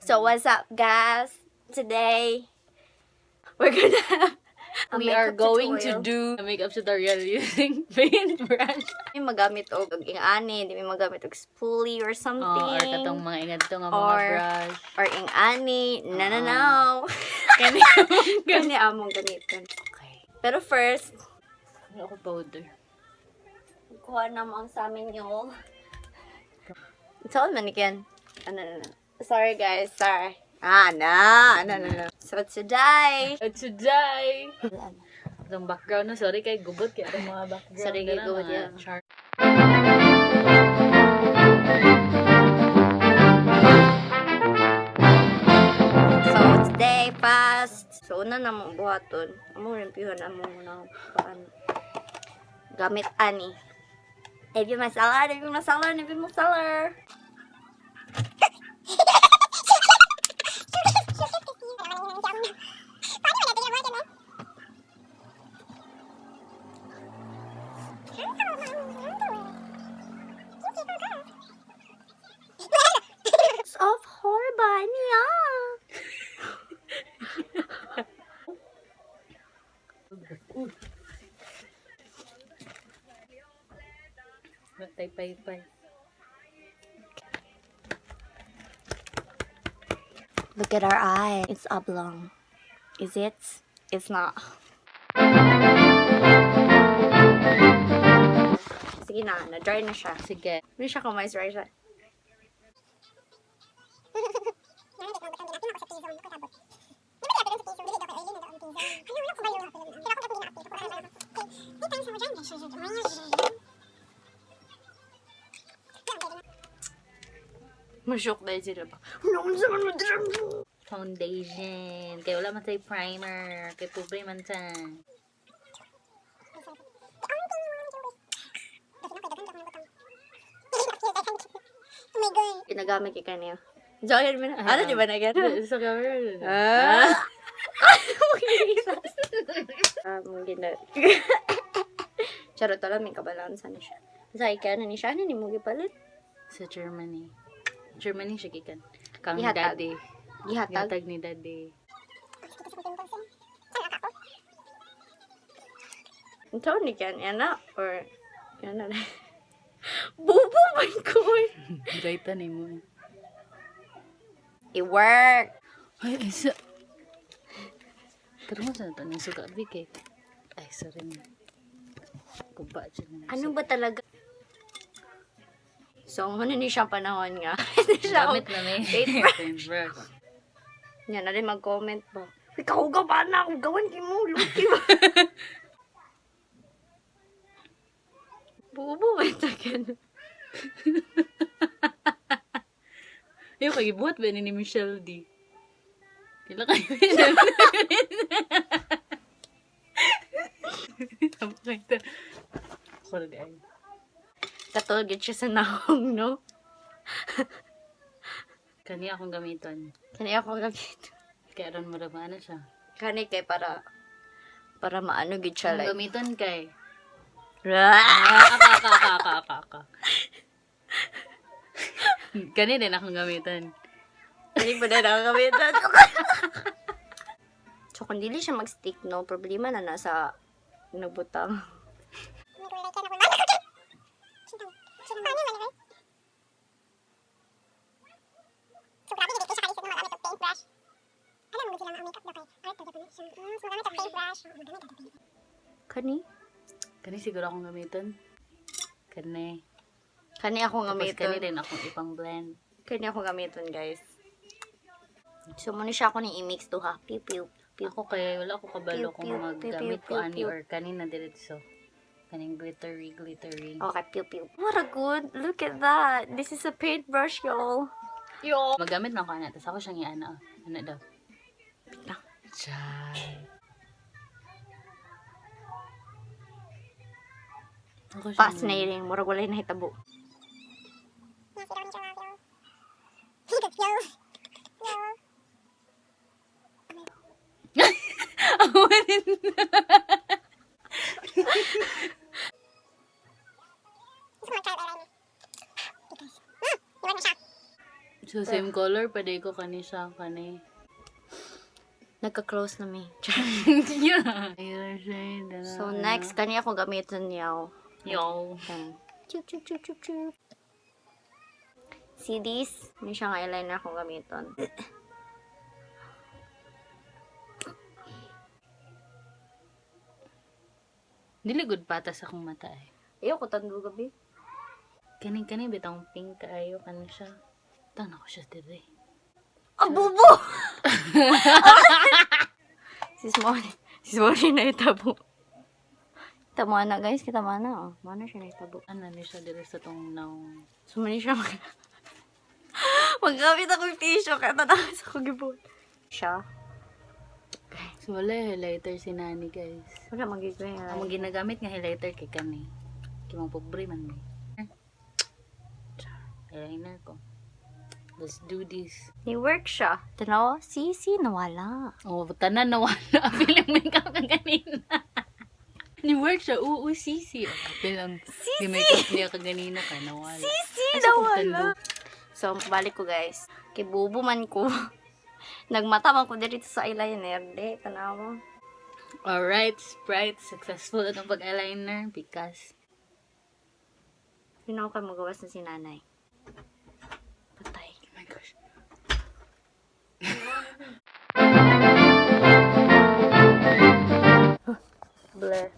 So what's up, guys? Today we're gonna have a We are makeup going to tutorial. do a makeup tutorial using paintbrush. Di magamit og ing-ani, di mi magamit og spoolie or something. Oh, or katong mga ingad to nga mga brush. Or ing-ani. No, no, no. Kani. Kani among gamiton. Okay. Pero first, Ano ako powder? Kuha na mo ang sa amin yung. Saan man ikin? Ano, ano, ano. Sorry, guys, sorry. Ah, no, no, no, no. So today, Today! Itong background na, sorry kay gubot kay itong mga background. Sorry kay na, gubot, mga yeah. char. So today, fast. So una na mong buhaton. Amo rin pihon amo na paan. Gamit ani. If you masala, if you masala, if you masala. It's of horrible niya. Matay pay pay. Look at our eye. It's oblong. Is it? It's not. Sige na, na-dry na siya. Sige. Hindi siya ka-moisturizer. Masyok dahil sila pa. Foundation. Kay wala man tay primer. Kay pobre man ta. Ginagamit kay kaniya. Join mo na. Ano, di ba na gano'n? Sa camera. Ah! Ah, mo gina. Charot wala may kabalansa na siya. Sa ikaw na ni siya, ano ni mo gipalit? Sa Germany. Germany siya gikan. Kang Gihatag. daddy. Gihatag. Gihatag ni daddy. Ang taon ni Ken, yan na, or, yan na. Bubo man ko. Brighta ni mo. Eh. It worked. Ay, isa. Pero mo sa tanong suka big eh. Ay, sorry na. Kuba siya na. Ano ba talaga? So, ano ni siya panahon nga. Hindi siya Gamit na may Paintbrush. paintbrush. Yan na rin mag-comment ba? Uy, kahugaw ba na? Hugawan kay mo. Luki ba? Bubo ba ito ganun? Yung kagibuhat ba ni Michelle D? Kila kayo Michelle D? Tama kayo ito. Ako na di ay. Katulog siya sa nahong, no? Kani akong gamiton. Kani ako gamit. Kaya ron mo na ano siya. Kani kay para maano gid siya Akong like. gamiton kay. Ah! Ah, aka, aka, aka, aka, aka, aka. Kani din akong gamiton. Hindi pa na nakakamitan. So, kung dili siya mag-stick, no, problema na nasa nagbutang. Kani? Kani siguro akong gamiton. Kani. Kani ako Tapos gamiton. kani din akong ipang blend. Kani ako gamiton, guys. So, muna siya ako ni i-mix to ha. Pew, pew, pew. Ako kay wala ako kabalo Pew, kung pew, maggamit pew, ko pew, ani pew. or kani na diretso. Kaning glittery, glittery. Okay, pew, pew. What a good, look at that. This is a paintbrush, y'all. Yo. Magamit man ko ana, tas ako siyang iana. Ana daw. Ah. Chay. Ako siyang- Fascinating. Murag walay nahitabo. So, same color pa ko kani siya, kani. Nagka-close na mi. Yeah. So, next, kani ako gamiton niyaw. Yo. Yan. Chup, chup, chup, chup, chup. See this? May siya nga eyeliner akong gamiton. Dili good patas akong mata eh. Ayaw ko tando gabi. Kani kani bitong pink kaayo kani siya. Tang na ko siya dire. Ang bubo! Si Smolly. Si Smolly na itabo. Tama na guys, kita mana oh. Mana siya na itabo. Ano ni siya dire sa tong naong. So mani siya maggamit ako yung tissue kaya tatakas ako gibot. Siya. So wala yung highlighter si Nani, guys. Wala magiging. Ang mga ginagamit nga highlighter kay kani. Kay mga pobre man ni. Char. Eyeliner ko. Let's do this. Ni work siya. Tanaw, si nawala. Oh, tanan na wala. Feeling mo ikaw ka kanina. Ni work siya. Oo, sisi. Oh, apil ang sisi. Makeup niya kaganina ka nawala. Sisi Asa kong nawala. So, balik ko guys. Kay bubo man ko. Nagmata man ko dito sa eyeliner. Di, tanawa. Alright, Sprite. Successful itong pag-eyeliner because Yun ako kayo magawas na si nanay. Patay. Oh my gosh. Blur.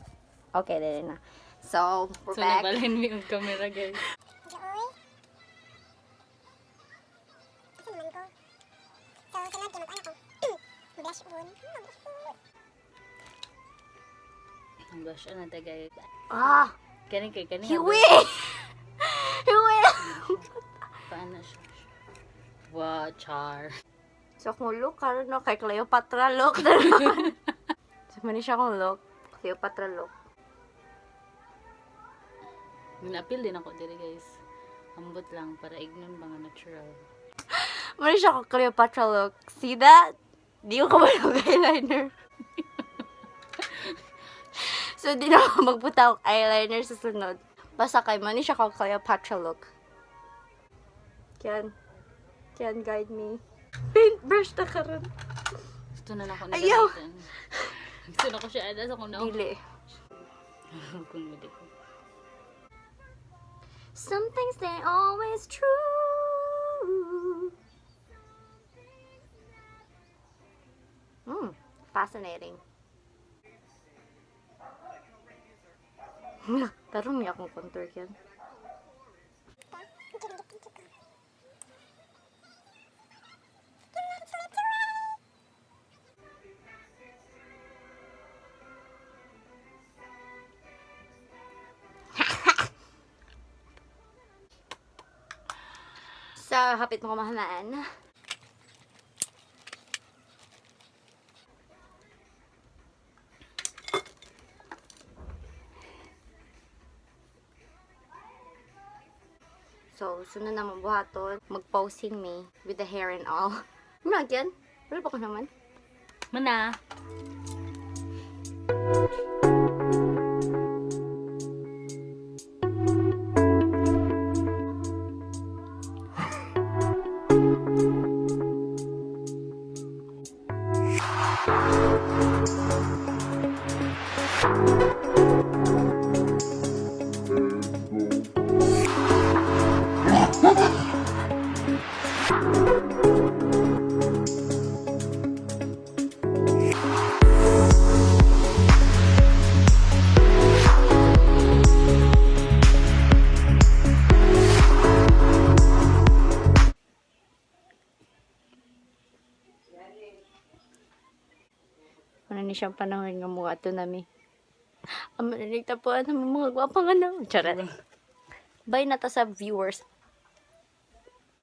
Okay, dali na. So, we're So, back. nabalhin mo yung camera, guys. Kasi naman ko. So, sunod kay mag-ano ko. Blush on. Blush on. Ang blush on na guys. Ah! Kani kay kani. Hiwi! Hiwi! Paano siya? Wow, char. So, kung look, karon no, kay Cleopatra look. So, mani siya akong look. Cleopatra look. Minapil din ako diri, guys. Ambot lang para ignon ba nga natural. Mani siya akong Cleopatra look. See that? Di ko kabalo eyeliner. So, di na ako magputa og eyeliner sa sunod. Basta kay mani siya akong Cleopatra look. Can. Can guide me. Paintbrush na karon. Gusto na nako na Ayaw! gamitin. Gusto na ko siya ada sa kung naong. Dili. Kung hindi ko. Some things they always true. Fascinating. Tarong niya akong contour yan. So, hapit mo kumahamaan. So, sunod na mong buhaton, mag-posing me with the hair and all. Ano again? Wala pa ko naman. Mana. Ano ni siyang panahon nga mukha ito nami. Ang maninig tapuan ng mga gwapa nga na. Charot. Bye na ta sa viewers.